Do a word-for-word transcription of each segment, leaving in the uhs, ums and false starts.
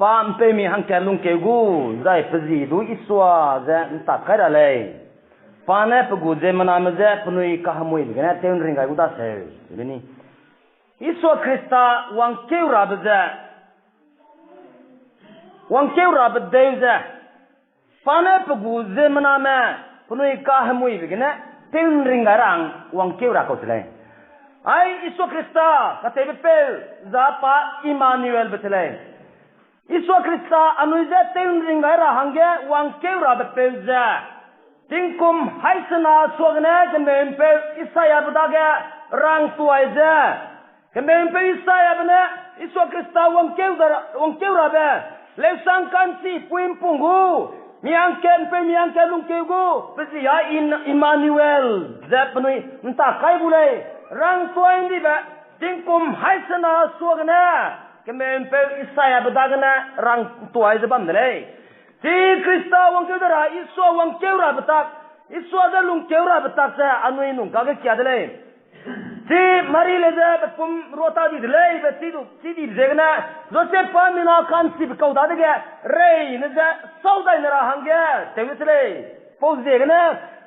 Pa ’mpeumi hangkat lungkeu gu, zai pe zi du Isua ze ’ntak kai ra lei. Pa ne pe gu ziemmename je penui kahemuibe gene tew'nring gai gu daseu, ze ni. Isua Khrista wangkeu rabe ze, wangkeu rabe deu ze, pa ne pe gu ziemmename penui kahemuibe gene tew'nring gai ra hang wangkeu ra kau se lei. Ai Isua Khrista katewbe peu za pa Emmanuelbe se lei. Isua Khrista anui je tew'nring gai ra hangge wangkeu rabe peu ze, tingkum haî sena suagene kemeu'mpeu Isaiabe dage rangtuai ze, kemeu'mpeu Isaiabe ne Isua Khrista wangkeu da ra-, wangkeu rabe, leusang ka'nchi pui ’mpung gu, mi hangkat ’mpeu mi hangkat lungkeu gu, pe zi a In-, Emmanuel ze penui ’ntak kai gu lei, rangtuai ’ndibe, tingkum haî sena suagene, kemeu'mpeu Isaiabe dagene rangtuai ze bam de lei. Chi Khrista wangkeu de ra, Isua wangkeu rabe tak, Isua ze lungkeu rabe tak ze anui nung kage kia de lei. Chi Mari le ze pepum ruata di de lei, be chi du, chi dibe ziegene, Josepbe mina ka'nchibe kau dadege, reine ze sau dai ne ra hangge tew de se lei. Pau ziegene,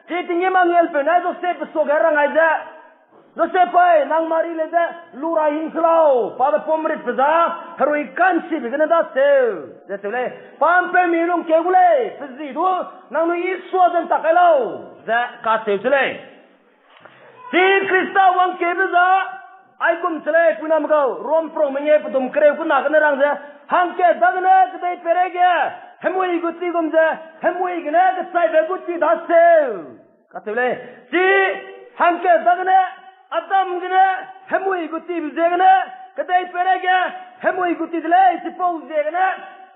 chi tinggîm angelpeu ne Josepbe suage rang ai ze, Josepbe, nang Mari le ze lu ra hing se lau, pa pepum ritbe za, herui ka'nchibe gene daseu, ze seu lei. Pa ’mpeumi lungkeu gu lei, pe zi du, nangnui Isua ze ’ntak kai lau, ze kacheu se lei. Chi Khrista wangkeube za, aigum se lei, puiname gau, Rom prume ngeu pedum kereu kena gene rang ze, hangkat dagene kedei peireige, hemui gu chi gum ze, hemui gene kechaibe gu chi daseu, kacheu lei. Chi hangkat dagene, Adam gene, hemui gu chibe ziegene, kedei peireige, hemui gu chi de lei, chipau ziegene,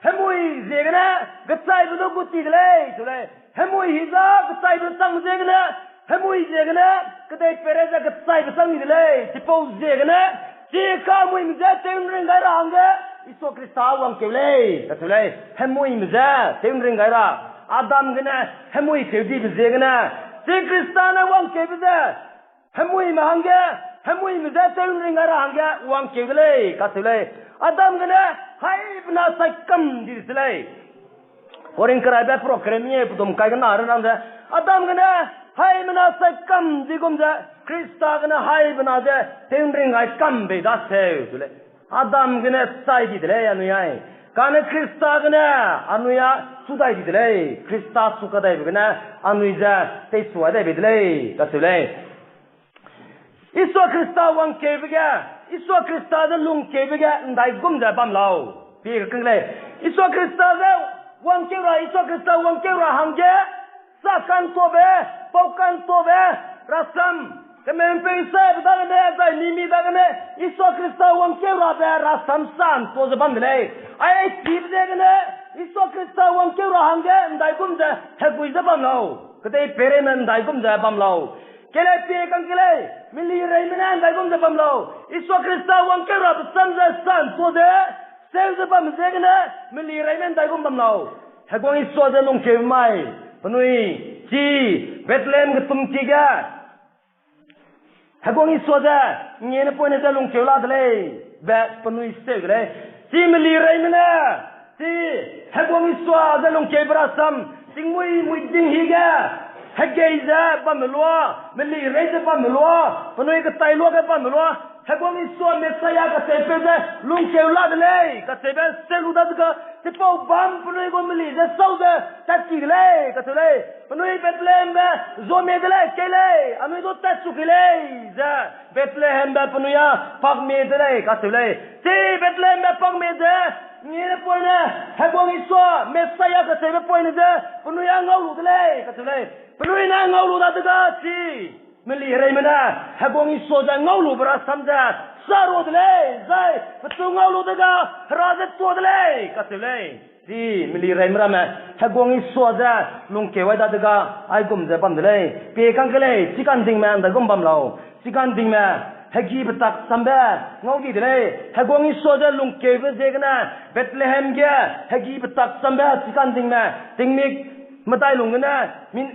hemui ziegene, kechaibe du gu chi de lei, cheu lei. Hemui hi za kechaibe chang ziegene, hemui ziegene, kedei peirei ze kechaibe chang di de lei, chipau ziegene, chi kahemuime je tew'nring gai ra hangge, Isua Khrista wangkeu lei, kacheu lei, hemuime je tew'nring gai ra, Adam gene, hemui keu dibe ziegene, chi Khrista ne wangkeube ze, hemuime hangge, hemuime je tew'nring gai ra hangge wangkeu de lei, kacheu lei. Adam gene, haibena sai kam di de se lei. Korinth keraibe program mie pedum kai gena re rang ze, Adam gene, haibena sai kam di gum ze, Khrista gene haibena je, tew'nring gai kam bei daseu, cheu lei. Adam gene chai di de lei anui ai. Kane Khrista gene anui a chu dai di de lei. Khrista chu kadaibe gene anui je teichu ai dai bei de lei, kacheu lei. Isua Khrista wangkeube ge, Isua Khrista ze lungkeube ge, ’ndaigum ze bam lau. Pie kang lei. Isua Khrista ze wangkeu ra, Isua Khrista wangkeu ra hangge, sa ka'ntuabe, pau ka'ntuabe, rasam, kemeu'mpeu Isaiabe dagene, zai mimi dagene, Isua Khrista wangkeu rabe rasam sa ’ntua ze bam de lei. Ai, ai chibe ziegene, Isua Khrista wangkeu ra hangge, ’ndaigum ze, hegui ze bam lau. Kedei peireime ’ndaigum ze bam lau. Kele pie kang ke lei, melireime ne ’ndaigum ze bam lau. Isua Khrista wangkeu rabe sam ze sa ’ntua ze, seu ze bam ziegene, melireime ’ndaigum bam lau. Heguang Isua ze lungkeu mai, penui, chi, Bethlehem getumki ge, Heguang Isua ze, ngene poine ze lungkeu la de lei, be penui seu de lei. Chi melireime ne, chi, Heguang Isua ze lungkeube rasam, tingmui mui ding hi ge, hegei ze bamme lua, melirei ze bamme lua, penui ketai luage bamme lua, Heguang Isua Messiah kacheupeu ze lungkeu la de lei, kacheube seu lu dadege, chipau bam penui gu meli ze sau ze, tat ki de lei, kacheu lei. Penui Bethlehembe, zuamie de lei, kei lei, anui du tatchu kei lei, ze, Bethlehembe penui a pakmie de lei, kacheu lei. Chi Bethlehembe pakmie ze, ngene poine, Heguang Isua, Messiah kacheube poine ze, penui a ngau lu de lei, kacheu lei. Penui ne ngau lu dadege chi, melireime ne, Heguang Isua ze ngau lube rasam ze, sa rua de lei, zai, pechu ngau lu dege, hera ze tua de lei, kacheu lei. Chi, melireime ramme, Heguang Isua ze, lungkeu ai dadege, aigum ze bam de lei. Pie kang ke lei, chikandingme ’ndaigum bam lau. Chikandingme, hegi petak sambe, ngau di de lei. Heguang Isua ze lungkeube ziegene, Bethlehem ge, hegi petak sambe, chikandingme, tingmik, medai lung gene, min,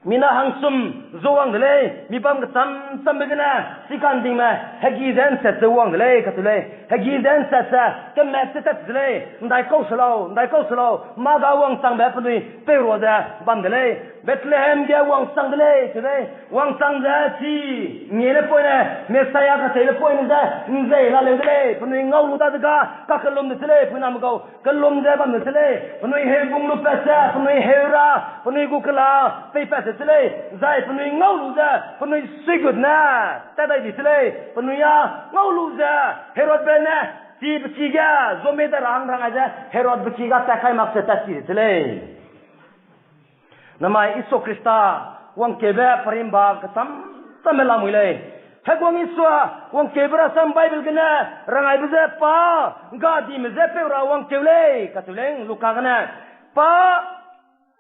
Mina hangsum zuwang de lei, mi bam kecham chambe gene, chikandingme, hegi ze ’nsat ze wang de lei, kacheu lei. Hegi ze ’nsat ze, kemat ze tat de lei, ’ndaikau se lau, ’ndaikau se lau, mâ ga wangchangbe penui peurua ze bam de lei. Bethlehem ge wangchang de lei, cheu lei. Wangchang ze chi, ngielepoine, Messiah kacheilepoine ze, ’nzei laleu de lei, penui ngau lu dadege, kakellum de se lei, puiname gau, kellum ze bam de se lei, penui heubung lupat ze, penui heu ra, penui gu kela, peipat se se lei, zai penui ngau lu ze, penui suigut ne, tat dai di se lei, penui â ngau lu ze, Herodbe ne, chi pechige, zomie de ra hang rang ai ze, Herodbe ki ga tat kai mak ze tat ti de se lei. Namai Jisu Khrista wangkeube perimba kecham chambe lamui lei. Heguang Jisu wangkeube rasam Bible gene rang aibe je pa gadime je peu ra wangkeu lei, kacheu lei Luka gene. Pa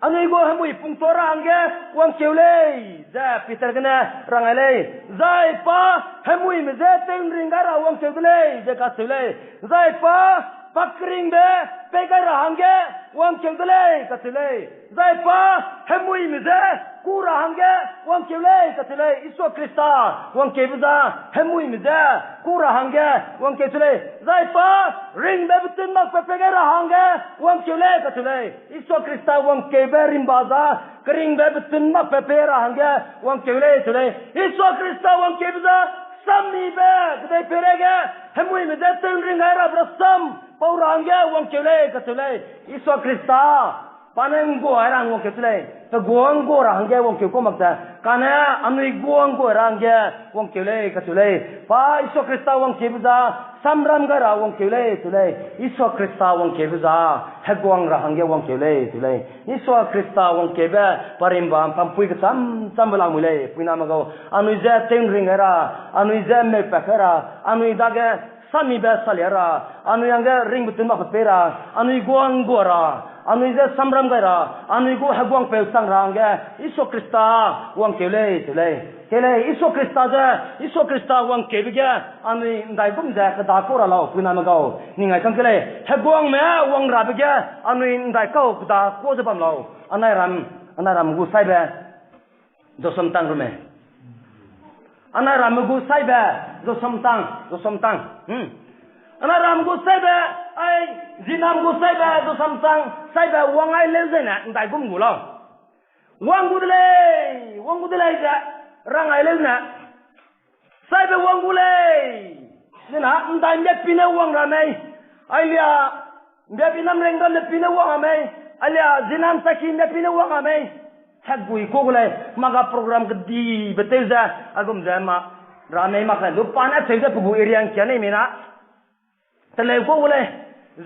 anui gu hemui pungtua ra hangge wangkeu lei, ze Peter gene rang ai lei. Zai pa hemuime je tew ’nring gai ra wangkeu de lei, ze kacheu lei. Zai pa, pa keringbe pei gai ra hangge wangkeu de lei, kacheu lei. Zai pa hemuime je kû ra hangge wangkeu lei, kacheu lei. Jisu Khrista wangkeube za hemuime je kû ra hangge wangkeu cheu lei. Zai pa ringbe betun makbe pei gai ra hangge wangkeu lei, kacheu lei. Jisu Khrista wangkeube rimba za keringbe betun makbe pei ra hangge wangkeu lei, cheu lei. Jisu Khrista wangkeube za sammibe kedei peireige hemuime je tew ’nring gai rabe rasam pau ra hangge wangkeu lei, kacheu lei. Jisu Khrista pa ne ’nggua ra hangge wangkeu cheu lei. Pe guâ ’nggua ra hangge wangkeu kau mak ze, kane anui guâ ’nggua ra hangge wangkeu lei, kacheu lei. Pa Jisu Khrista wangkeube za samram gai ra wangkeu lei, cheu lei. Jisu Khrista wangkeube za heguang ra hangge wangkeu lei, cheu lei. Jisu Khrista wangkeube perimba ’mpampui kecham chambe lamui lei, puiname gau. Anui je tew ’nring gai ra, anui je meupat kai ra, anui dage sammibe salia ra, anui hangge ringbe tun makbe pei ra, anui guâ ’nggua ra, anui je samram gai ra, anui gu heguangpeu chang ra hangge Jisu Khrista wangkeu lei, cheu lei. Kei lei, Jisu Khrista ze, Jisu Khrista wangkeube ge anui ’ndaigum ze kedakau ra lau, puiname gau. Ning ai kang kei lei, heguangme wang rabe ge anui ’ndaikau kedakau ze bam lau. Anai ram, anai ram gu saibe, Josamtang rume. Anai ramme gu saibe, Josamtang, Josamtang. Anai ram gu saibe, ai, zinam gu saibe, Josamtang saibe wang ai leu zene ’ndaigum gu lau. Wang gu de lei, wang gu de lei ze, rang ai leu ne. Saibe wang gu lei. Zena, ’ndai ’mbe pi ne wang ra mei. Ailia, ’mbe pi nam reng ga ne pi ne wang a mei. Ailia, zinam saki ’mbe pi ne wang a mei. Hegui kau gu lei, mâ ga program kedibe tew ze, aigum ze mâ, ra mei mak lei, du pa ne acheu ze pe gu area ’ngkia nei mei na. Teleu kau gu lei,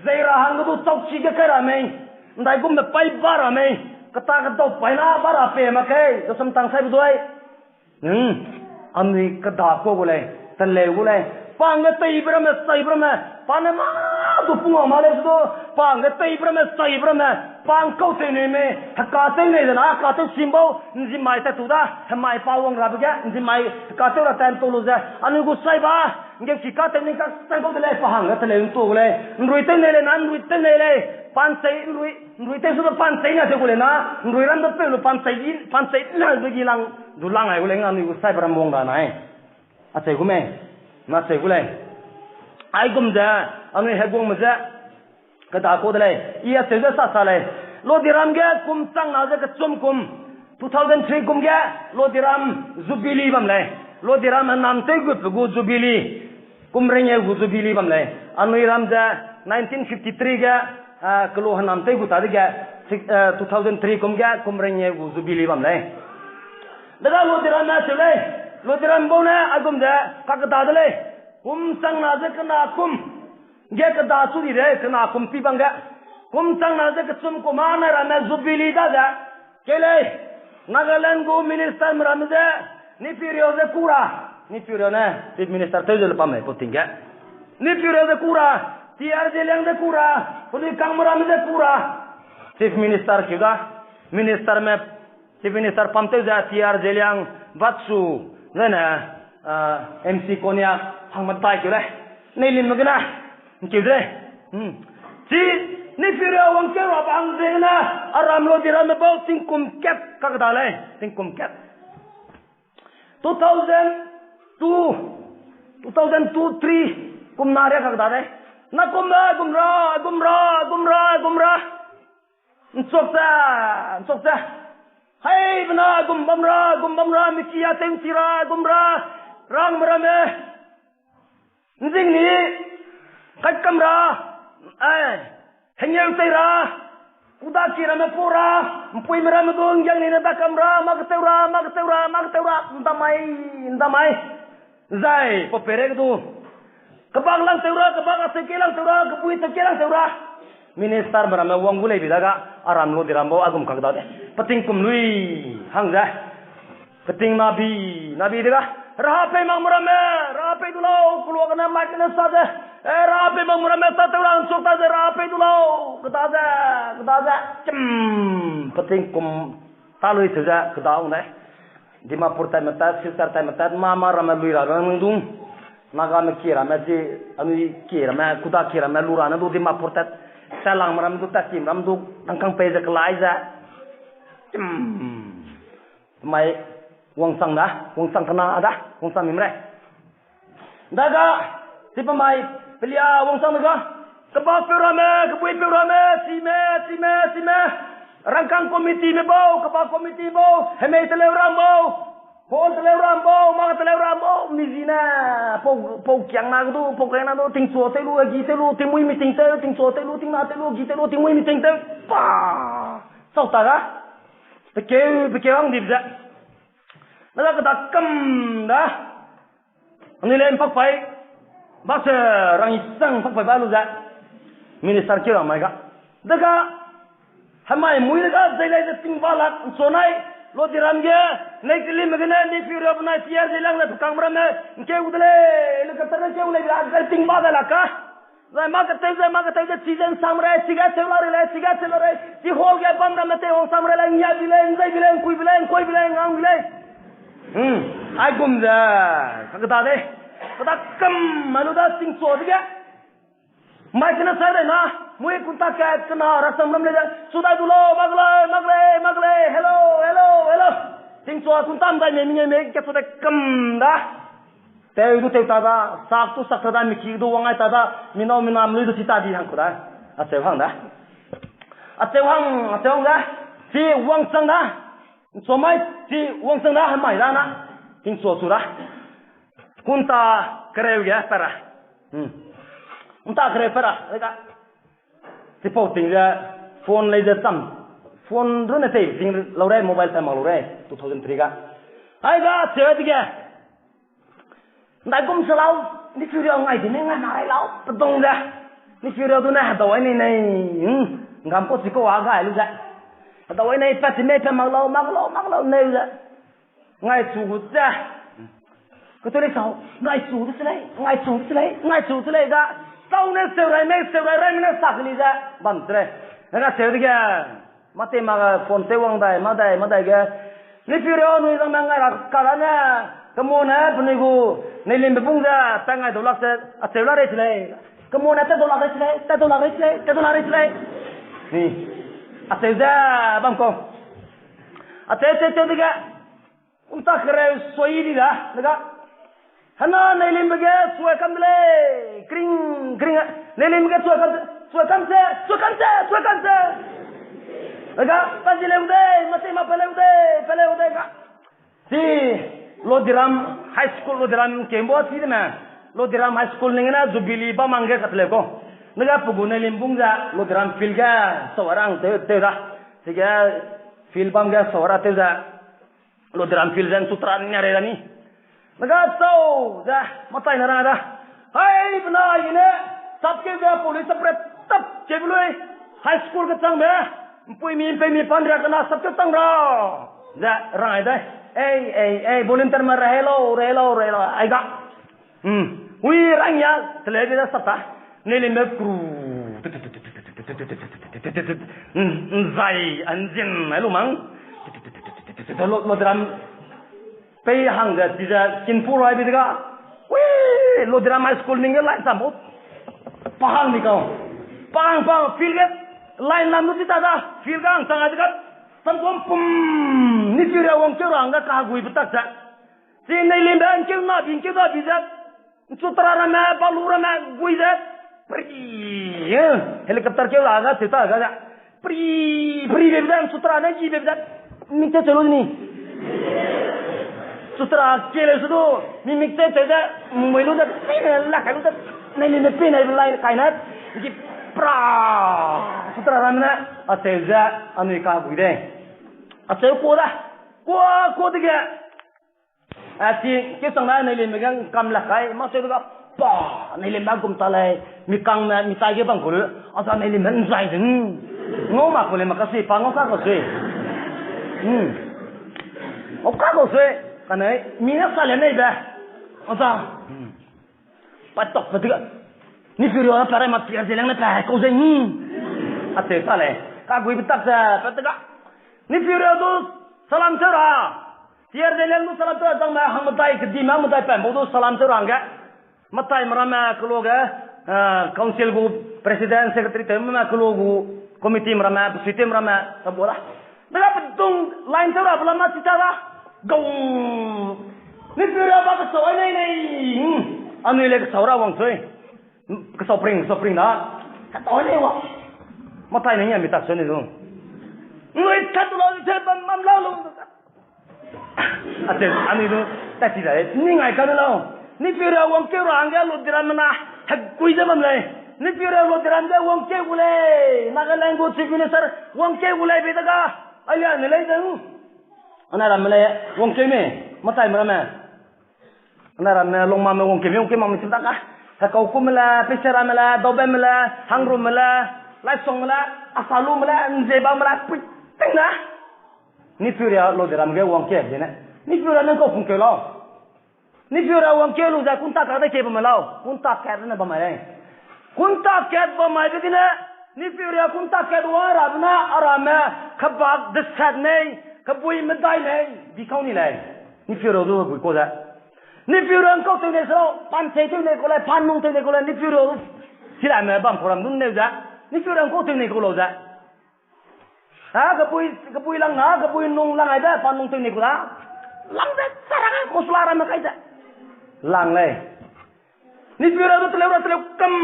zei ra hangge du chauchi ge kai ra mei, ’ndaigumbe paî ba ra mei, keta kedau paî na ba ra pei mak kei, Josamtang saibe dui. Anui keda kau gu lei, teleu gu lei. Pa hangge teibe ramme, chaibe ramme, pa ne mâ du pung wang ma lei se du, pa hangge teibe ramme, chaibe ramme, pa ’ngkau tew nei mei, heka tew nei ze na, heka tew sim bau, ’nzimai tat tu da, hemai pa wang rabe ge, ’nzimai heka tew ra time tau lu ze, anui gu saiba, ’nggeuki ka tew ni ka chai bau de lei, pa hangge teleu ’ntu gu lei, ’nrui tew nei lei na, ’nrui tew nei lei, pa ’nchei, ’nrui, ’nrui tew su de pa ’nchei na tew gu lei na, ’nrui ram de peu lu pa ’nchei, pa ’nchei na de gi lang, du lang ai gu lei, anui gu saibe ram wang ra nai. Acheu gu mei, na acheu gu lei. Aigum ze, anui heguangme je, keda kau de lei, i acheu ze sa sa lei. Lodiram ge kum chang na ze kechum kum, two thousand three kum ge, Lodiram Jubilee bam lei. Lodiram hênam tew gu pe gu Jubilee, kum rengeu gu Jubilee bam lei. Anui ram ze nineteen fifty three ge, kelu hênam tew gu ta dege, two thousand three kum ge kum rengeu gu Jubilee bam lei. Dega Lodiram ne acheu lei, Lodiram bau ne aigum ze kakeda de lei. Kum chang na ze kena kum ge keda chu di de, kena kum pi bang ge. Kum chang na ze kechum kum a nai ramme Jubilee da ze. Kei lei, Nagaland gu minister me ramme ze, Neiphiu Rio ze kû ra, Neiphiu Rio ne Chief Minister tew ze le pam lei pau ting ge. Neiphiu Rio ze kû ra, T R Zeliang ze kû ra, penui kangme ramme ze kû ra. Chief Minister keu da, minister me, Chief Minister pam tew ze T R Zeliang, Batsu, zene, M C Konyak, hangme tai keu lei. Neilim me gene, keu de lei. Chi, ni period wangkeu ra bang zene, aram Lodiram me bau tingkum kat kak da lei, tingkum kat. Two thousand two, two thousand two, three, kum na ria kak da lei. Na kum da, gum ra, gum ra, gum ra, gum ra. Nchok ze, nchok ze. Hai, bena, gum bam ra, gum bam ra, miki a teng chi ra, gum ra, rang me ra me. Nzing ni, kai kam ra, ai, hengeu tei ra, kuda ki ra me pu ra, mpui me ra me gu ngiang ni ne da kam ra, ma keteu ra, ma keteu ra, ma keteu ra, nda mai, nda mai. Zai, pa pere ke du. Kebak lang teu ra, kebak a teu ke lang teu ra, kebui teu ke lang teu ra. Minister me ramme wang gu lei bi da ga, aram Lodiram bau a gum kak da de. Peting kum lui, hang ze. Peting nabi, nabi de ga. Raha pei mak me ramme, raha pei du lau, kelua gene mic gene sa ze. Eh, raha pei mak me ramme, ta teu ra, nchok ta ze, raha pei du lau, keda ze, keda ze. Chim, peting kum ta lui teu ze, keda ung de. Dimapur tai metat, Silchar tai metat, mama ramme lui ra rang dung. Nagame kie ramme chi, anui kie ramme, kuda kie ramme lu ra ne du Dimapur tat, Talang ramme du, Tatim ramme du, tangkang pei ze kelai ze. Chim. Mai, wangsang da, wangsang kena da, wangsang mimrei. Daga, chi pe mai, pelia wangsang daga, kebakpeu ramme, kebuipeu ramme, chime, chime, chime. Rangkâng committee me bau, kebak committee bau, hemei teleu ram bau, hall teleu ram bau, mak teleu ram bau, mizi ne, pau, pau kiang na du, pau kiang na du, tingchua tew lu, agi tew lu, tingmui meeting tew, tingchua tew lu, tingna tew lu, agi tew lu, tingmui meeting tew, pa, sau ta ga, pekeu, pekeu hang dip ze. Nala keda kam da. Anui le mpakpai, ba se rang i sang mpakpai ba lu ze. Minister keu ra mai ga. Dega, hemai mui dega, zeilei ze ting ba lak, nchua nai, Lodiram ge, nei kelim gene, ni piu ra benai tier ze lang le pekang ramme, nkeu de lei, helicopter ne keu lei, la, ze ting ba de lak ka. Zai mâ keteu, zai mâ keteu ze chi ze nsam rei, chige cheu la rei lei, chige cheu la rei, chi hall ge bam ramme tei wang sam rei lei, ngia bi lei, nzei bi lei, nkui bi lei, nkoi bi lei, ngang bi lei. Hmm, aigum ze, kakeda de, keda kam, mai lu da tingchua dege. Mai kena sai rei na, mui kunta kat kena rasam ram lei ze, chu dai du lau, mak lei, mak lei, mak lei, hello, hello, hello. Tingchua kunta mdai me, mingeu me, kat chu de kam da. Teu du teu ta da, sak tu sak ta da, miki du wang ai ta da, minau minam lui du chi ta di hang ku da. Acheu hang da. Acheu hang, acheu hang da. Chi wangsang da. Nchua mai chi wangsang da, hemai da na. Tingchua chu da. Kunta kereu ge pe ra. Hmm. Kunta kereu pe ra, le ka. Chipau ting ze phone lei ze cham. Phone runne tei ting lau rei, mobile tai mak lau rei, two thousand three ga. Ai ga, cheu dege. Ndaigum se lau, ni piu riau ngai di ne ngai na rai lau, pedung ze. Ni piu riau du ne hedau ai nei nei, hmm, ngam kau chi kau a gai lu ze. Hedau ai nei pat ti mei pat mak lau, mak lau, mak lau neu ze. Ngai chu gu ze. Ketu lei sau, ngai chu de se lei, ngai chu de se lei, ngai chu de se lei ga. Sau ne seu rai mei, seu rai rai mei ne sak li ze. Bam se lei. Ne ga seu dege. Mâ tei ma ga phone tew wang dai, mâ dai, mâ dai ge. Ni piu riau nui zangme ngai ra ka ra ne. Kemune penui gu. Neilimbe bung ze, ta ngai dau lak ze, acheu la rei se lei. Kemune ta dau lak rei se lei, ta dau lak rei se lei, ta dau lak rei se lei. Ni. Acheu ze, bam kau. Acheu, cheu, cheu dege. Kunta kereu sui di da, dega. Hena neilimbe ge sui kam de lei, kring, kring, neilimbe ge sui kam, sui kam se, sui kam se, sui kam se. Dega, pa zi leu de, mâ tei ma pe leu de, pe leu de ga. Chi, Lodiram High School, Lodiram kembo chi de me. Lodiram High School ning ne Jubilee bam hangge kat leu kau. Dega pe gu neilim bung ze, Lodiram field ge, sau rang tew, tew da. Chige field bam ge sau ra tew ze. Lodiram field ze nchu tera nia rei ra ni. Dega chau ze, mâ tai na ra da. Hai, bena i ne, sapkeu ze police separate tap keu be lui. High school kechangbe, mpuimi mpeumi pan ria kena sapkeu chang ra. Ze, rang ai dai. Ei, ei, ei, volunteer me rehei lau, rehei lau, rehei lau, ai ga. Hmm. Ui, rang ya, teleu de da sap ta. Neilimbe kru. Nzai, anzin, ai lu mang. Lo, Lodiram. Pei hang ze, chi ze, kin pu rai bi de ga. Ui, Lodiram High School ning ge lai sam o. Pa hang ni kau. Pang, pang, field ge line lam lu ti ta da, field ge hang chang ai de ga, samkuam pum, ni field ra wangkeu ra hangge kaheguibe tak ze. Chi neilimbe ’ngkeu na bi, ’ngkeu da bi ze, ’nchu tera ramme, balu ramme, gui ze, pri, eh, helicopter keu ra ga, cheu ta ga ze, pri, pri bebe ze, ’nchu tera ne gi bebe ze, mik che cheu lu ni. Chu tera kie leu su du, mi mik che cheu ze, mui lu ze, pe ne la kai lu ze, neilimbe pe ne line kai na, ’ngki pra, chu tera ramme ne, acheu ze, anui kaheguide. Acheu kua da, kua, kua dege. A chi, keu chang da neilimbe ge ’ngkam la kai, mâ cheu de ga, pa, neilimbe gum ta lei, mi kangme, mi tai ge bam ku lu, a za neilimbe ’nzai de, ngau mak ku lei, mak ka sui, pa ngau ka kau sui. Hmm. Ngau ka kau sui, kane, mi ne sa le neibe. A za. Hmm. Pa tok pe de ga. Ni field ra pa rai ma tier ze lang ne pa kau ze, hmm. Acheu ta lei. Kaheguibe tak ze, pe de ga. Ni field ra du salam cheu ra. Tier ze lang du salam cheu ra, zangme hang medai kedi ma medai pa bau du salam cheu ra hangge. Mataime ramme kelo ge, eh, council gu president, secretary tewme kelo gu committee ramme, pesuitewme ramme, ta bua da. Dega pedung line cheu ra bela ma chi ta da. Gau. Ni field ra ba kesau ai nei nei. Hmm. Anui le kesau ra wang sui. Kesau pring, kesau pring da. Kesau nei wa. Matai ne ya mi tak sui ni du. Nui tat la, te bam mam la lu. Acheu, anui du, tat ti da, ning ai ka ne lau. Ni field ra wangkeu ra hangge Lodiram na, hegui ze bam lei. Ni field ra Lodiram ge wangkeu gu lei. Nagaland gu Chief Minister wangkeu gu lei be de ga. Aya ne lei zeng. Anai ramme lei, wangkeu me, mataime ramme. Anai ramme, Longmame wangkeu me, wangkeu mak me chim ta ka. Hekaukumme le, Peiseramme le, Daubemme le, Hangrumme le, Laisongme le, Asalume le, Nzebamme le, pui ting na. Ni field ra Lodiram ge wangkeu dene. Ni field ra nang kau pungkeu lau. Ni field ra wangkeu lu ze kunta ka de ke bam lau. Kunta kat ne bam mai lei. Kunta kat bam mai be dene. Ni field ra kunta kat wa ra be na, a ramme, kebak desat nei, kebui medai nei, di kau ni lei. Ni field ra du bui kau ze. Ni field ra ngkau tew nei se lau, pan tei tew nei kau lei, pan nung tew nei kau lei, ni field ra du. Chi ramme bam kau ram du neu ze. Ni field ra ngkau tew nei kau lau ze. Ha, kebui, kebui lang na, kebui nung lang ai de, pa nung tew ni ku da. Lang de, sarang ai, kosla ramme kai de. Lang lei. Ni field ra du teleu ra teleu kam,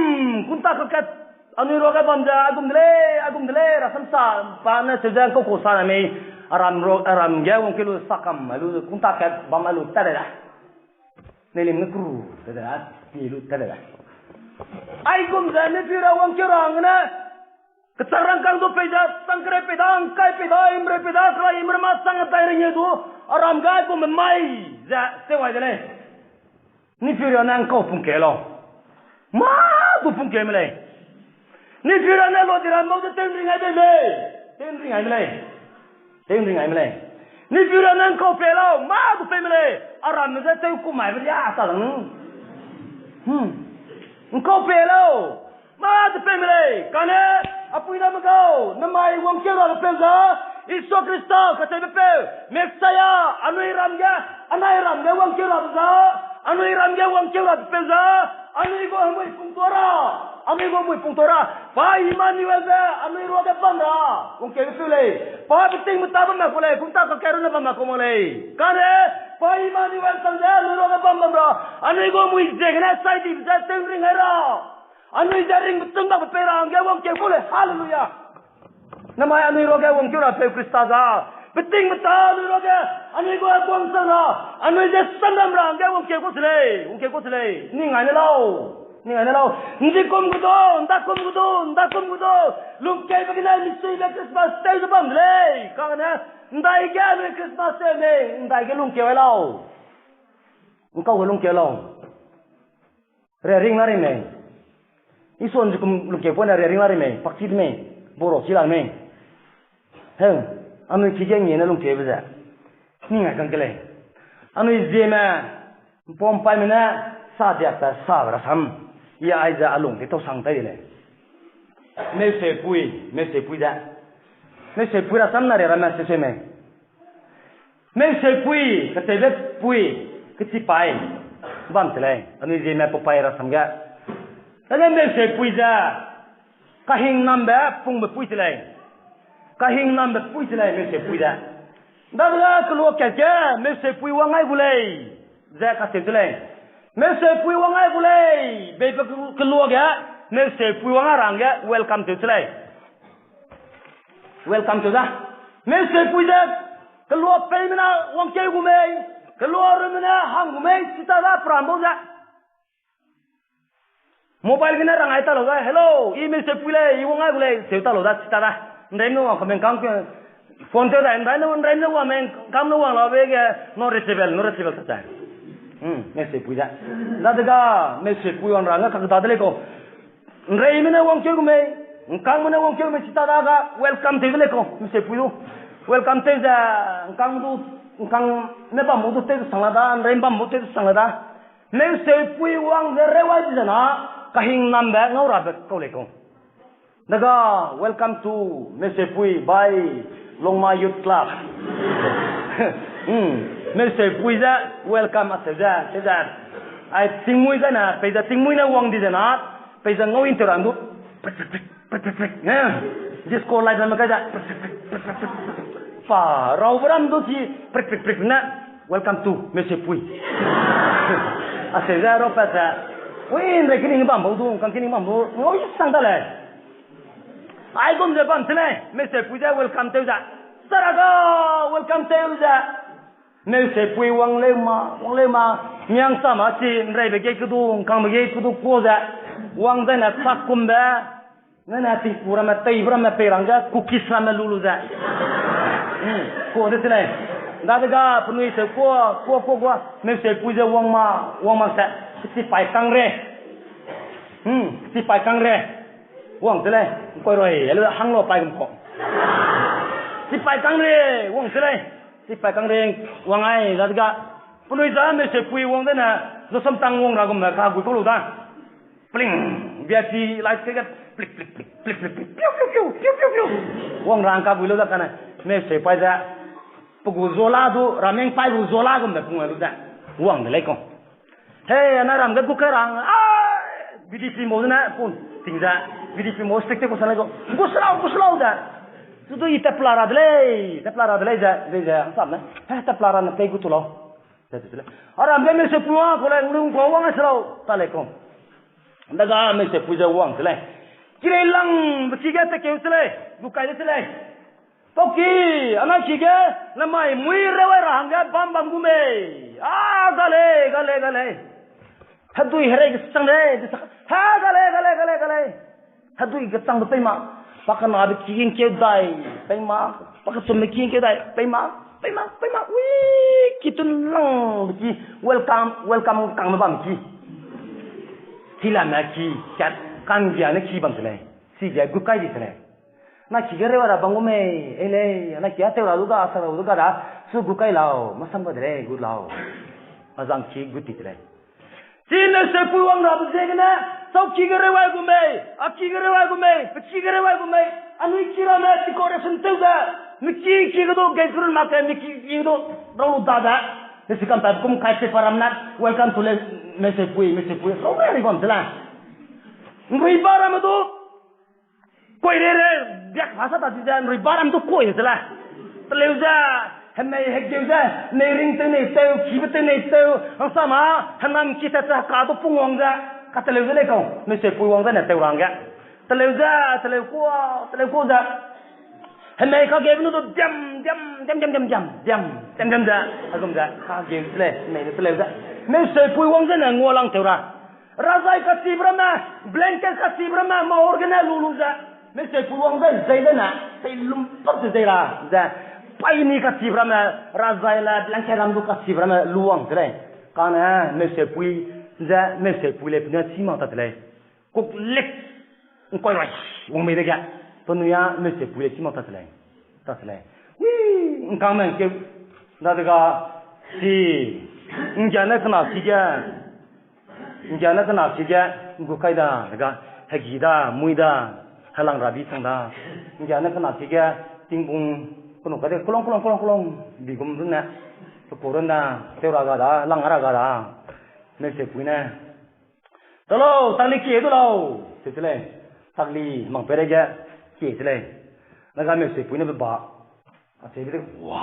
kunta ka kat. Anui ruage bam ze, aigum de lei, aigum de lei, rasam sa, pa ne seu ze, kau kau sa na mei, aram ro, aram ge, wangkeu lu sa kam, ai lu, kunta kat, bam ai lu, ta de da. Neilim ne kru, ta de da, pi lu, ta de da. Aigum ze, ni field ra wangkeu ra hang ne, kechang rangkâng du pei ze, chang kereu pei da, ngkai pei da, imreu pei da, kera imreu ma chang dai ring e du, aram gai gu me mai ze, tew ai de lei. Ni field ra ne ngkau pungkeu lau. Mâ du pungkeu me lei. Ni field ra ne Lodiram bau ze tew ring ai de lei. Tew ring ai me lei. Tew ring ai me lei. Ni field ra ne ngkau pei lau. Mâ du pei me lei. Aram me ze tew ku mai be ria ta lang. Hmm. Ngkau pei lau. Mâ du pei me lei, kane, apui dame gau, namai wangkeu rabe peu za, Jisu Krista, kacheube peu, Messiah, anui ram ge, anai ram ge wangkeu rabe za, anui ram ge wangkeu rabe peu za, anui gu hemui pungtua ra, anui gu hemui pungtua ra, pa Emmanuel ze, anui ruage bam ra, wangkeube peu lei, pa betingbeta bamme ku lei, kumta kakerune bamme ku mak lei. Kane, pa Emmanuel chang ze, anui ruage bam bam ra, anui gu hemui ziegene chai dibe ze, tew ring ai ra. Anui ze ringbe chungbakbe pei ra hangge wangkeu kau lei. Hallelujah. Namai anui ruage wangkeu ra peu Krista za. Betingbeta anui ruage, anui gu heguang chang ra, anui ze samram ra hangge wangkeu kau se lei, wangkeu kau se lei. Ning ai ne lau. Ning ai ne lau. Ndikum gu du, ndakum gu du, ndakum gu du. Lungkeube gene misuibe Christmas tew ze bam de lei. Kane, ndai ge anui Christmas tew mei, ndai ge lungkeu ai lau. Ngkau ge lungkeu lau. Re ring la ri mei. Isuan zikum lungkeu pone re ring la ri mei. Pakchi de mei. Boro chi la mei. Heu, anui ki ge ngie ne lungkeube ze. Ning ai kang ke lei. Anui zieme, ’mpampaime ne, sa diak ta sa rasam. I aize a lung de tau sang tai de lei. Meuseupui, meuseupui ze. Meuseupui rasam na re ramme seuseu mei. Meuseupui, kacheube pui, kechipai, bam te lei, anui zieme papai rasam ge. Kane meuseupui ze, Kahingnambe pungbe pui te lei. Kahingnambe pui te lei, meuseupui ze. Dadege kelua kat ge meuseupui wang ai gu lei, ze kacheu te lei. Meuseupui wang ai gu lei, beibe kelua ge, meuseupui wang ai ra hangge welcome tew te lei. Welcome tew da. Meuseupui ze, kelua peime ne wangkeu gu mei, kelua rumme ne hang gu mei, chi ta da peram bau ze. Mobile gene rang ai ta lau da, hello, i meuseupui lei, i wang ai gu lei, seu ta lau da, chi ta da. Nreime wang kame ngkang, phone tew da, nreime, nreime wang me ngkang ne wang lau be ge, not reachable, not reachable ta ta. Hmm, meuseupui da. Dadege, meuseupui wang ra hangge kak da de lei kau. Nreime ne wangkeu gu mei, ngkangme ne wangkeu gu mei, chi ta da ga welcome tew de lei kau, meuseupui du. Welcome tew ze, ngkang du, ngkang ne bam mu du tew sang la da, nreime bam mu tew sang la da. Meuseupui wang ze rewai di ze na, kahingnambe ngau rabe kau lei kau. Daga, welcome to meuseupui by Longma Youth Club. Hmm, meuseupui ze, welcome aseu ze, te ze. Ai tingmui ze na, peize tingmui ne wang di ze na, peize ngau in tew ra ndu. Disco light ramme kai ze. Pa, raube ram du chi, prik, prik, prik ne, welcome to meuseupui. Aseu ze, rapat ze. Ui, nrei kining bam bau du, ngkang kining bam bau, ngau i sang ta lei. Aigum ze bam te lei, meuseupui ze welcome tew ze. Saraga, welcome tew ze. Meuseupui wang leu ma, wang leu ma, miang sa ma chi, nreibe ge kedu, ngkangbe ge kedu kua ze. Wang zai ne chak kumbe, ne ne tingku ramme, teibe ramme pei rang ze, cookies ramme lu lu ze. Kua de te lei. Dadege penui se kua, kua, kua, kua, meuseupui ze wang ma, wang mak se, chipai kangre. Hmm, chipai kangre. Wang te lei, nkoiroi, ele hang lau pai gum kau. Chipai kangre, wang te lei. Chipai kangre, wang ai, dadege. Penui ze meuseupui wang zai ne, zo samtang wang ra gum me kagui kau lu da. Pling, biachi light ke ge, plik, plik, plik, plik, plik, plik, piu, piu, piu, piu, piu, piu. Wang ra kagui lu da kane, meuseupai ze. Pe gu zola du, rameng pai gu zola gum me pung lu ze. Wang de lei kau. Hei, ana ram ge gu kai rang, a, VDP mo ne, pun, ting ze, VDP mo stick te gu sa lei kau, gu sa lau, gu sa lau ze. Zu du i tepla ra de lei, tepla ra de lei ze, de ze, hangsam ne, he, tepla ra ne pei gu tu lau. Ze, ze, ze. A ram ge meuseupui wang kau lei, nglung kau wang ai se lau, ta lei kau. Dadege meuseupui ze wang se lei. Kirei lang, be ki ge tekeu se lei, gu kai de se lei. Pauki, anai ki ge, namai mui rewai ra hangge bam bam gu mei. A, ga lei, ga lei, ga lei. Hedui herei kesang lei, he, ga lei, ga lei, ga lei, ga lei. Hedui kechangbe pei ma, pa kenabe ki ngkeu dai, pei ma, pa kechumbe ki ngkeu dai, pei ma, pei ma, pei ma, ui, ki tun langbe ki, welcome, welcome kangme bam ki. Chilame ki, kat, kanggia ne ki bam se lei, chige gu kai di se lei. Na ki ge rewai ra bam gu mei, ei lei, na ki a tew ra du ga, sa ra du ga da, su gu kai lau, masam ga de lei, gu lau. Azang ki gu ti de lei. Chi meuseupui wang rabe ziegene, sau ki ge rewai gu mei, a ki ge rewai gu mei, pe ki ge rewai gu mei, anui ki ramme decoration tew ze, mi ki ki ge du gei gurun mak ke, mi ki ki ge du rau lu da ze. Nesi kam pa kum kai se pa ram na, welcome to le, meuseupui, meuseupui, rau re ri bam se la. Nrui ba ramme du, koireire, biak phasa ta chi ze, nrui ba ram du koi se la. Teleu ze, hemei hegeu ze, nei ring tew nei tew, kibe tew nei tew, hangsama, henam ki tat ze, ka du pung wang ze, kateleu ze lei kau, meuseupui wang ze ne tew ra hangge. Teleu ze, teleu kua, teleu kua ze. Hemei kageube nu du diam, diam, diam, diam, diam, diam, diam, diam, diam ze, hegum ze, kageu se lei, hemei ne teleu ze. Meuseupui wang ze ne ngua lang tew ra. Razai kachibe ramme, blanket kachibe ramme, mahur gene lu lu ze. Meuseupui wang ze zei ze ne, tei lum pat ze zei ra ze. Paini kachibe ramme, razai le blanket ram du kachibe ramme lu wang se lei. Kane meuseupui ze, meuseupui lei penui chî mak ta te lei. Kuk lek, nkoi rai, wang mei dege. Penui a meuseupui lei chî mak ta te lei. Ta te lei. Wi, nkangme nkeu, dadege, chi, nggia ne kena ki ge, nggia ne kena ki ge, ngu kai da, dega, hegi da, mui da, helang rabi chang da. Nggia ne kena ki ge, tingbung, kenu kai de, kulong, kulong, kulong, kulong, bigum runne, pekau runne, tew ra ga da, lang ra ga da. Meuseupui ne, ta lau, tang ni kie du lau, se te lei. Takli mang pere ge, kie se lei. Naga Meuseipui ne be ba. A se bi de, wa,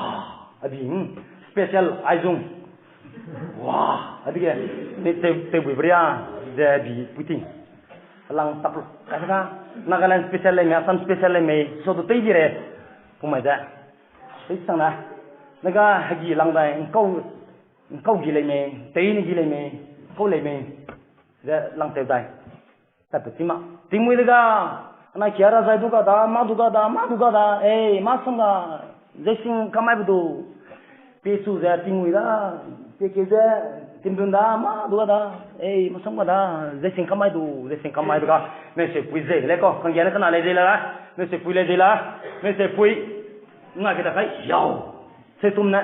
a bi, hmm, special aizung. Wa, a bi ge, te, te, te bui bria, ze bi pui ting. Lang tap, ka ka, Nagaland special lei mei, Assam special lei mei, so du tei di re. Pumai ze. Tei sang na. Naga hegi lang dai, nkau, nkau gi lei mei, tei ne gi lei mei, nkau lei mei. Ze lang teu dai. Tat pe chi ma. Tingmui de ga. Ana kia ra zai du ga da, ma du ga da, ma du ga da. Ei, ma sang ga. Zesing kamai be du. Pe su ze tingmui da. Pe ke ze timdun da, ma du ga da. Ei, ma sang ga da. Zesing kamai du, zesing kamai du ga. Meuseipui ze le ko. Kanggia ne kana le ze la. Meuseipui le ze la. Meuseipui. Nga ke da kai. Yau. Seutum ne.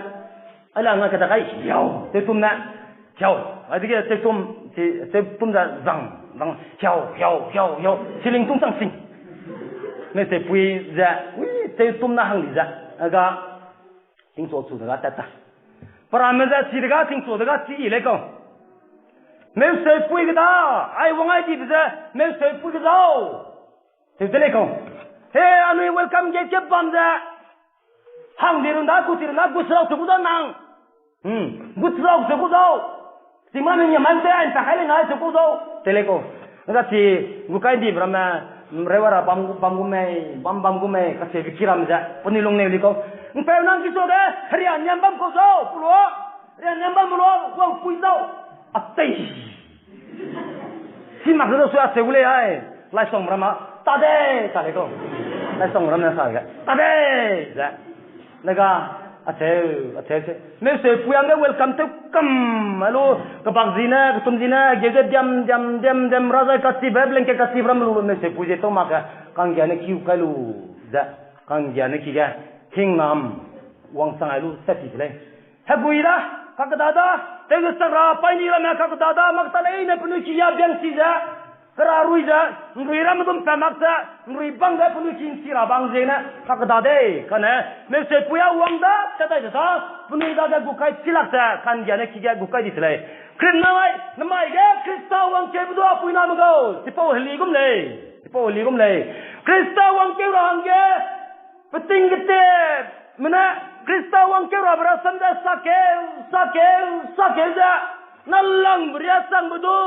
Ai la nga ke da kai. Yau. Seutum ne. Hiau, adige teutum, ti, teutum da zang, zang, hiau, hiau, hiau, hiau, siling tung chang sing. Meuseipui ze, ui, teutum na hang di ze, aga, tingchu chu dega tat ta. Paramme ze chi dega, tingchu dega chi i le kau. Meuseipui ge da, ai wang ai di ze, Meuseipui ge dau. Teu de le kau. He, anui welcome gate ke bam ze. Hang di run da, gu ti run da, gu serau chu gu da nang. Hmm, gu serau chu gu dau. Chi ma ne nyaman te, ai ta kai le nai chu gu dau. Te le kau. Nga chi, gu kai di ramme, rewara bam, bam gu mei, bam, bam gu mei, ka se bi ki ram ze. Puni lung ne li kau. Mpeu nang ki so de, heria nyam bam kau dau, pulo. Heria nyam bam pulo, wang pui dau. A tei. Chi mak ze su a seu le ai. Lai song ram a, ta de, ta le kau. Lai song ram ne sa ge. Ta de, ze. Naga, a seu, a seu se. Meuseipui ang ge welcome teu kam, alo, kebak zi ne, ketum zi ne, ge ge diam, diam, diam, diam, ra zai ka si be, blanket ka si be ram lu, Meuseipui ze tau mak ge, kanggia ne kiu kai lu, ze, kanggia ne ki ge, hingnam, wangchang ai lu, set ti se lei. Hegui da, kakeda da, teu ge sak ra, paini ramme kakeda da, mak ta lei ne penui ki ya biang si ze, kera rui ze, nrui ramme dum pa mak ze, nrui bang ze penui ki nsi ra bang ziegene, kakeda dei, kane, Meuseipui a wang da, tat dai ze da, penui dage gu kai chilak ze, kanggia ne ki ge gu kai di se lei. Krim namai, namai ge, Krista wangkeube du a puiname gau, chipau heli gum lei, chipau heli gum lei. Krista wangkeu ra hangge, peting gete, mene, Krista wangkeu rabe rasam ze sakeu, sakeu, sakeu ze, na langbe ria changbe du,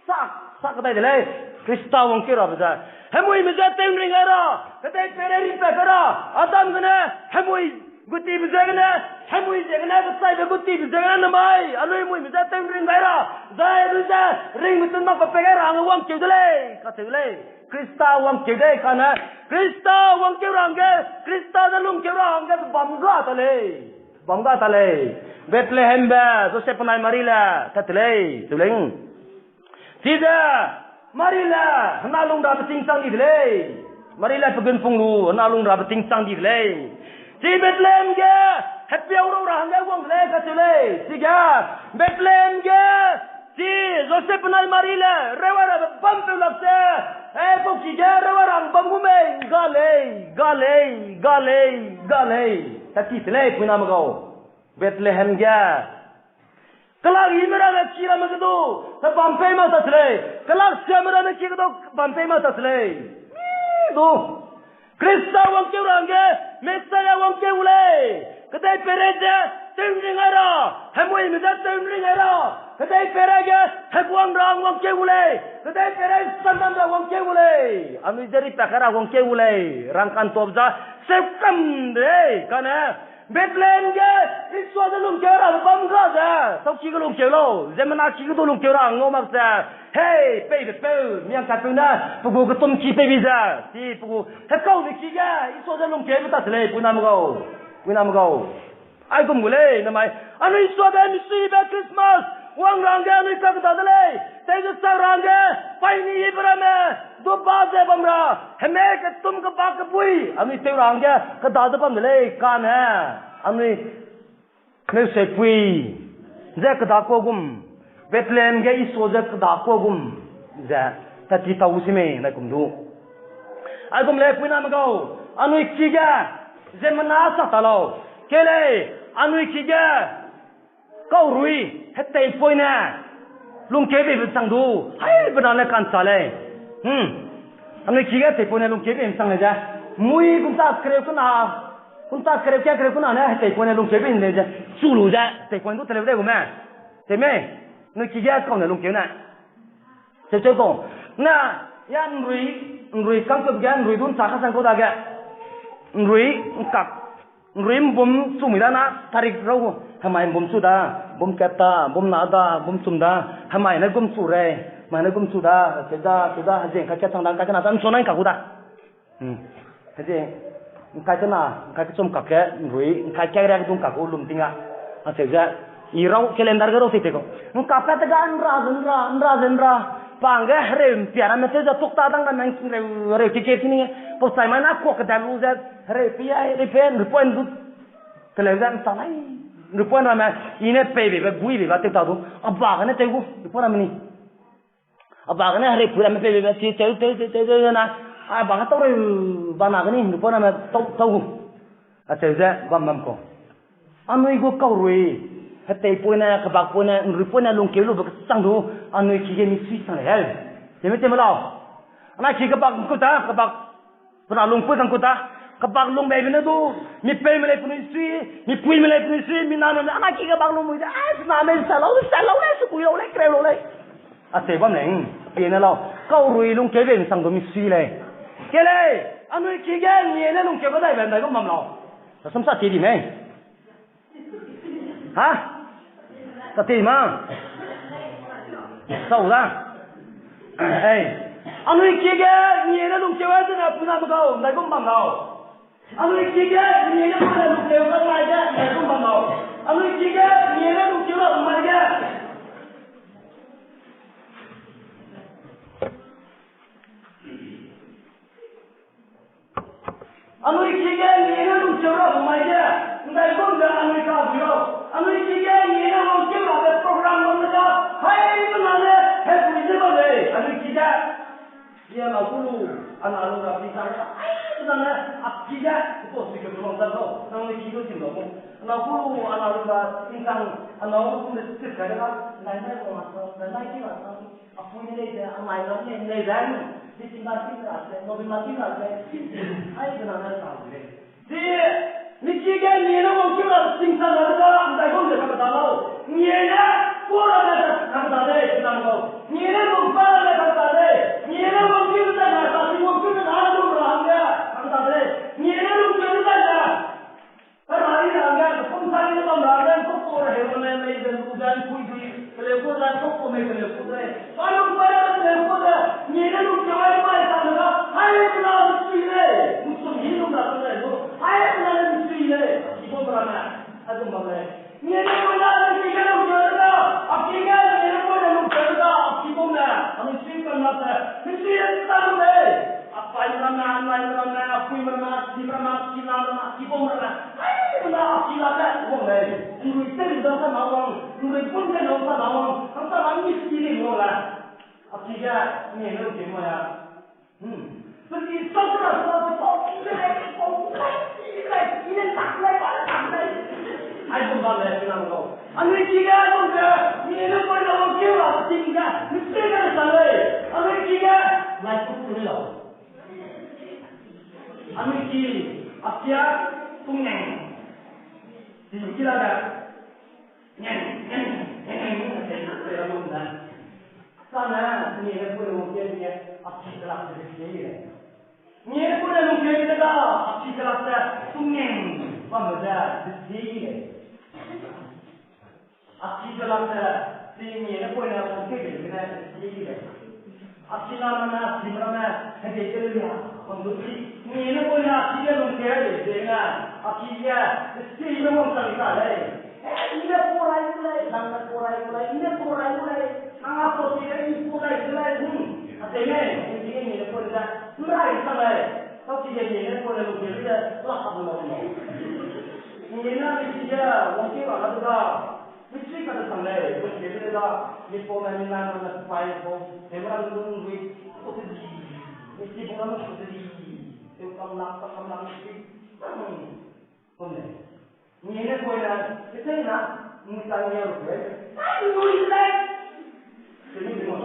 sak, sak dai de lei, Krista wangkeu rabe ze. Hemuime ze tew nring ai ra, kedei pere ri pe pe ra, Adam gene, hemui gutibe ziegene, hemui ziegene, kechaibe gutibe ziegene namai, anui hemuime ze tew nring gai ra, zai anui ze, ringbe chun mak pe pe gai ra hangge wangkeu de lei, kacheu de lei. Krista wangkeu dei kane, Krista wangkeu ra hangge, Krista ze lungkeu ra hangge, bam ga ta lei. Bam ga ta lei. Bethlehembe, Josep benai Marile, tat te lei, teu lei. Chize, Marile, hena lung rabe ting chang di de lei. Marile pe gunpung lu, hena lung rabe ting chang di de lei. Chi Bethlehem ge, hepiau rau ra hangge wang de lei, kacheu lei. Chige, Bethlehem ge, chi Josep benai Marile, rewai rabe bampeu lak ze, e, pau ki ge rewai ra hang bam gu mei, ga lei, ga lei, ga lei, ga lei. Tat ti se lei, puiname gau. Bethlehem ge. Kelak hime ramme ki ramme ge du, hebam pei mak ta se lei. Kelak siame ramme ki ge du, bam pei mak ta se lei. Du. Krista wangkeu ra hangge, Messiah wangkeu gu lei. Kedei peirei ze, tew nring ai ra. Hemuime ze, tew nring ai ra. Kedei peirei ge, heguang ra wangkeu gu lei. Kedei peirei sandam ra wangkeu gu lei. Anui ze ripa kai ra wangkeu gu lei. Rangkantop za, seu kam de lei. Kane, Bethlehem ge, Isua ze lungkeu rabe bam ga ze, tau ki ge lungkeu lau, ziemmena ki ge du lungkeu ra ngau mak ze, hei, peibe peu, miangkatpeu ne, pe gu ketum ki peibi ze, chi pe gu, hekau de ki ge, Isua ze lungkeube ta se lei, puiname gau, puiname gau. Aigum gu lei, namai, anui suage misuibe Christmas, wang ra hangge anui kakeda de lei, tei ze sak ra hangge, paini yibe ramme, du ba ze bam ra, heme ketum kebak kebui, anui tew ra hangge, keda ze bam de lei, kane, anui, Meuseipui, ze keda kua gum, Bethlehem ge Isua ze keda kua gum, ze, tat ti tau si mei, nai kum du. Aigum lei puiname gau, anui ki ge, ziemmena sa ta lau, kei lei, anui ki ge, kaurui, heteipoine, lungkeubeibe chang du, haibena ne ka'nchâ lei. Hmm. Anui ki ge teipoine lungkeu bei sang le ze. Mui kunta kereu kuna, kunta kereu kia kereu kuna ne teipoine lungkeu bei le ze. Chu lu ze teipoine du teleu de gu me. Tei mei. Anui ki ge kau ne lungkeu ne. Cheu cheu kau. Na, ya nrui, nrui kang kut ge nrui du ncha ka sang kau dage. Nrui, nkak, nrui mbum chu mui da na, tarik rau gu. Hemai mbum chu da, bum kat ta, bum na da, bum chum da. Hemai ne gum chu rei, mai ne gum chu da, keu da, keu da, hezing kai ke chang da, kai ke na, chang chuna nkak gu da. Hmm. Hezing, nkai ke na, nkai ke chum kak ke, nrui, nkai ke rei dung kak gu lum ting a. Acheu ze, i rau calendar ge rau tei tei kau. Nkak pat te ga nra ze nra, nra ze nra. Pang ge hereu mpia ramme cheu ze tuk ta dang ramme nreu, hereu keke ti ni. Pau chai mai na kuak ke da lu ze, hereu pi ai, hereu pe, nrui point du. Teleu ze ncha lai. Nrui point ramme, i ne pei beibe, gui beibe, teu ta du. A ba gene teu gu, nrui point ramme ni. A ba gene hereu pui ramme pei beibe, chi teu, teu, teu, teu, teu, teu, na. A ba ge tau reu, ba na gene, nrui point ramme tau, tau gu. Acheu ze, bam bam kau. Anui gu kau rui, hetei poine, kebak poine, nrui poine lungkeu lube kesang du, anui ki ge misui sang lei heu. Teme teme lau. Anai ki kebak kut ta, kebak Pe na lungpui kang kut ta, kebak lung beibe ne du, mi peime lei penui sui, mi puime lei penui sui, mi name lei, anai ki kebak lung mui de, ai, pe name sa lau, sa lau lei, sukui lau lei, kereu lau lei. Acheu bam lei, pie ne lau, kau rui lungkeu bei sang du misui lei. Ke lei, anui ki ge ngie ne lungkeu ba dai be ndai gum bam lau. Sa sum sa ti di mei. Ha? Sa ti ma? Sau da. Ei. Anui ki ge ngie ne lungkeu ai zene pui name gau, ndai gum bam lau. Anui ki ge ngie ne pui ne lungkeu ga mai ge, ndai gum bam lau. Anui ki ge ngie ne lungkeu ra mai ge. Anui ki ge ngie ne lungkeu ra mai ge, ndai gum ze anui ka bui lau. Anui ki ge ngie ne lungkeu ra be program lam ne da, hai pe na ne, he bui ze bam lei, anui ki ge. Ia lau ku lu, ana lu ra pi ta, hai pe na ne, a ki ge, ko sui ke program da lau, nang ne ki lu tim lau mo. Ana ku lu, ana lu ra, tingkang, ana lu ku ne sip kai de la, nai nai ko ma sa, nai nai ki ma sa. A pui ne lei ze, a mai lam ne lei ze, ni ting ga ting ra ze, no bi ma ting ra ze, ai ze na na sa lei. Di, mi ki ge ngie ne wangkeu ra ting sa na de ga, ndai gum ze ka da lau. Ngie ne, ko ra ne ka da lei, ting lau. Ngie ne lung pa ra ne ka da lei. Ngie ne wangkeu ze na sa, ting wangkeu ze na lu ra hangge, ka da lei. Ngie ne lungkeu ze na. Ka rai ra ge, ka pum sai ne bam ra ge, ka ko ra he ro ne, mei ze lu ze, pui dui, keleu ku ze, ka ko mei keleu ku ze. Ka lung pai ra keleu ku ze, ngie ne lungkeu ai mai sa ne ga, hai pe na misui lei, misui hi lung ra keleu ku, hai pe na ne misui lei, ki bam ra ne, hai bam ra ne. Ngie ne pui ne lungkeu ra, a ki ge ngie ne pui ne lungkeu ra, a ki bam ne, a misui kam ra ze, misui e sa lu lei. A pai ramme, a nai ramme, a pui ramme, a ki ramme, a ki la ramme, a ki bam ramme. Ai, na a ki la le, wang lei. Nrui te ri dau sa na wang, nrui pun te dau sa na wang, hang sa na mi ki ri wang le. A ki ge, ngie ne lungkeu mai a. Hmm. Pe ki sa sa sa sa sa, ki le, ki le, ki le, ki le, tak le, ba le, tak le. Ai, bam ba le, ki la lo. Anui ki ge, bam ge, ngie ne pui ne lungkeu ra, ting ge, mi ki ge sa lei. Anui ki ge, lai ku tu le lau. Anui ki, a kia, tung neng. Ti ki la ga. Neng, neng, neng, neng, neng, neng, neng, neng, neng. Sa ne, ngie ne pui ne lungkeu nge, a ki kelak se ki le. Ngie ne pui ne lungkeu nge da, a ki kelak se, tung neng, bam ze, ki le. A ki kelak ze, chi ngie ne pui ne lungkeu bei gene, chi le. A ki la na na, chi na na, he de ke le ya, kong du chi. Ngie ne pui ne a ki ge lungkeu bei gene, a ki ge, chi ne wang sang ta lei. Eh, i ne pui rai gu lei, nang ne pui rai gu lei, i ne pui rai gu lei, nang a pui chi ge i pui rai gu lei, hmm. A te ne, i ne ngie ne pui ne, nrai sang lei. Tau chi ge ngie ne pui ne lungkeu bei de, la ka bu lo. Ngie ne mi chi ge, wangkeu ra ka du da. Misui ka de sang lei, bun ge de da, mi pau na mi na na na pai pau, he ra lu lu wi, ko te di, mi chi bu na ko te di, te kam la, ta kam la misui, bun lei. Ngie ne pui na, ke te na, mi ta ngie ru lei, ai lu lei. Te mi mo.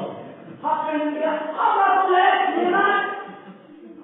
Ha ke ni ya, ha ba lu lei, ni na.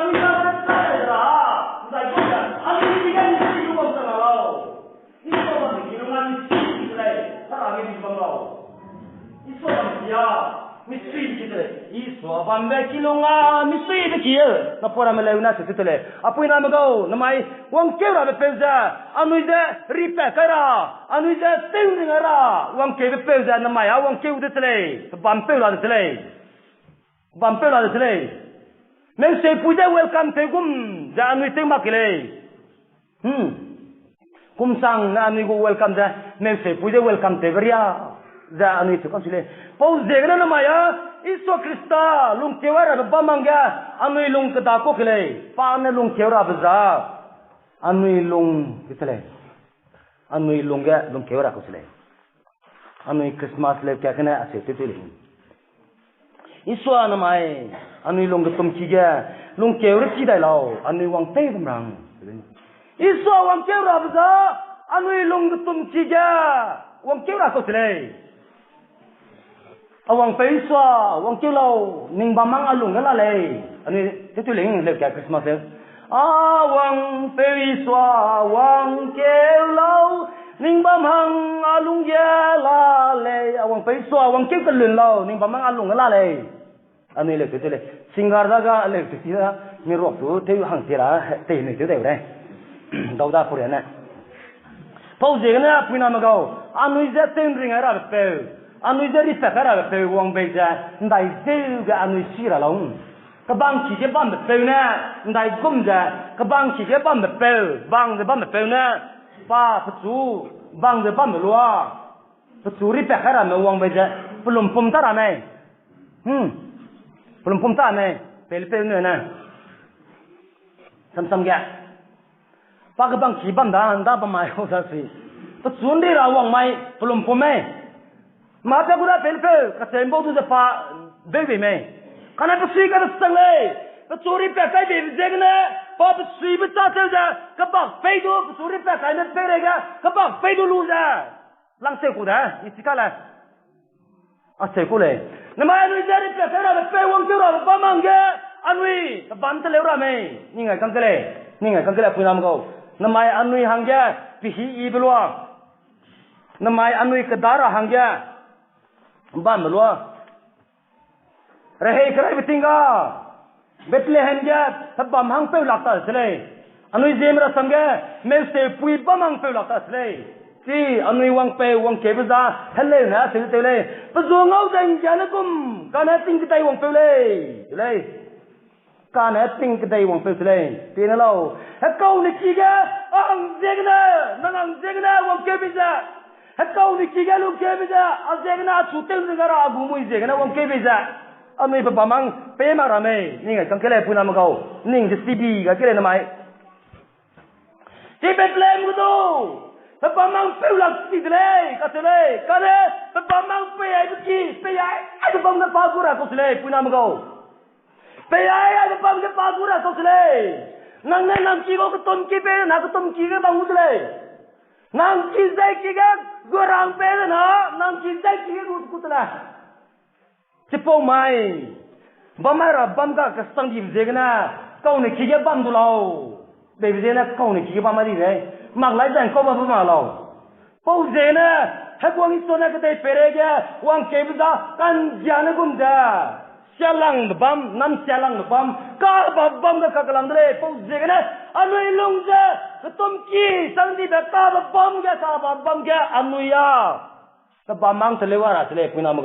anui na ze kai ra, zai gu ze, anui ki ge misui lu bam sa la lau. Isua bambe kilung a misui ki de lei, hera ge di bam lau. Isua bambe ki a, misui ki de lei. Isua bambe kilung a misuibe ki e, na pau ramme leu na se te lei. Apuiname gau, namai wangkeu rabe peu ze, anui ze ripat kai ra, anui ze tewring ra, wangkeube peu ze namai a wangkeu de te lei, pe bam peu la de te lei. Pe bam peu la de te lei. Meuseupui ze welcome tew gum ze anui tew mak ke lei. Hmm. Kum sang ne anui gu welcome ze, meuseupui ze welcome tewbe ria ze anui tew kau si lei. Pau ziegene namai a, Isua Khrista lungkeu ai rabe bam hangge, anui lung keda kau ke lei. Pa ne lungkeu rabe za, anui lung de te lei. Anui lung ge lungkeu ra kau se lei. Anui Christmas leu kat gene acheu tew tew lei. Isua namai, anui lung getumki ge, lungkeu rechi dai lau, anui wangpeu bam rang. Isua wangkeu rabe za, anui lung getumki ge, wangkeu ra kau se lei. A wangpeu Isua, wangkeu lau, ning bam hang a lungge la lei. Anui tew tew lei, leu kat Christmas leu. A wangpeu Isua, wangkeu lau, ning bam hang a lungge la lei. A wangpeu Isua, wangkeu kelun lau, ning bam hang a lungge la lei. Anui leu tew tew lei. Singer da ga leu tew ti da, mi ruak tu tew hang ti ra, tei nui tew deu rei. Dau da puriane. Pau ziegene apuiname gau, anui ze tewring ai rabe peu, anui ze ripat kai rabe peu wang bei ze, ndai zeu ge anui si ra lau. Kebangki ge bambe peu ne, ndai gum ze, kebangki ge bambe peu, bang ze bambe peu ne, pa pechu, bang ze bambe lua, pechu ripat kai ramme wang bei ze, pelumpum ta ra mei. Hmm. Pelumpum ta mei, pelepeu ne ne. Samsam ge. Pa kebangki bam da, nda bam mai hau da si. Pechu ndi ra wang mai, pelumpum mei. Mâ pe gu ra pei le peu, kacheubau du ze pa beu bei mei. Kane pe sui ka de sang lei, pechu ri pe kai beibe ziegene, pa pe suibe châ cheu ze, kebak pei du, pechu ri pe kaime peireige, kebak pei du lu ze. Lang cheu ku de, i chi ka le. Acheu ku lei. Namai anui ze ri pe kai rabe peu wangkeu rabe bam hangge, anui, pebâm teleu ra mei. Ning ai kang ke lei. Ning ai kang ke lei puiname gau. Namai anui hangge, pehî yibe lua. Namai anui keda ra hangge, bambe lua. Rehei keraibe ting ga, Bethlehem ge, pebâm hang peu lak ta se lei. Anui Zeme rasam ge, meuseupui bam hang peu lak ta se lei. Chi, anui wangpeu wangkeube za, heleu ne acheu tew lei. Pe zu ngau ze nggiane gum, kane ting kedei wangpeu lei. Lei. Kane ting kedei wangpeu se lei, pie ne lau. Hekaune ki ge, a hang ziegene, nang hang ziegene wangkeube ze. Hekaune ki ge lungkeube ze, a ziegene achu tew ze ga ra a gu mui ziegene wangkeube ze. Anui pebâm hang pei mak ra mei, ning ai kang ke lei puiname gau. Ning de sibi ga ke lei namai. Chi Bethlehem gu du, pebâm hang peu lak ti de lei, kacheu lei, kane, pebâm hang pei aibe ki, pei ai, aibe bam ge pa gu ra kau se lei, puiname gau. Pei ai, aibe bam ge pa gu ra kau se lei. Nang ne nang ki gau ketum ki pei na ketum ki ge bam gu se lei. Nang ki zai ki ge gu rang pei na, nang ki zai ki ge gu ku se lei. Chipau mai, bam mai ra bam ga kesang dibe ziegene, kaune ki ge bam du lau. Beibe ziegene kaune ki ge bam mai di lei. Mak lai zang kau ba bam ma lau. Pau ziegene, Heguang Isua ne kedei peireige, wangkeube za, kanggiane gum ze. Sialangbe bam, nam sialangbe bam, kaba bam ge kakelam de lei. Pau ziegene, anui lung ze, ketum ki, sang dibe kaba bam ge, kaba bam ge, anui a. Pebâm hang teleu a ra se lei, puiname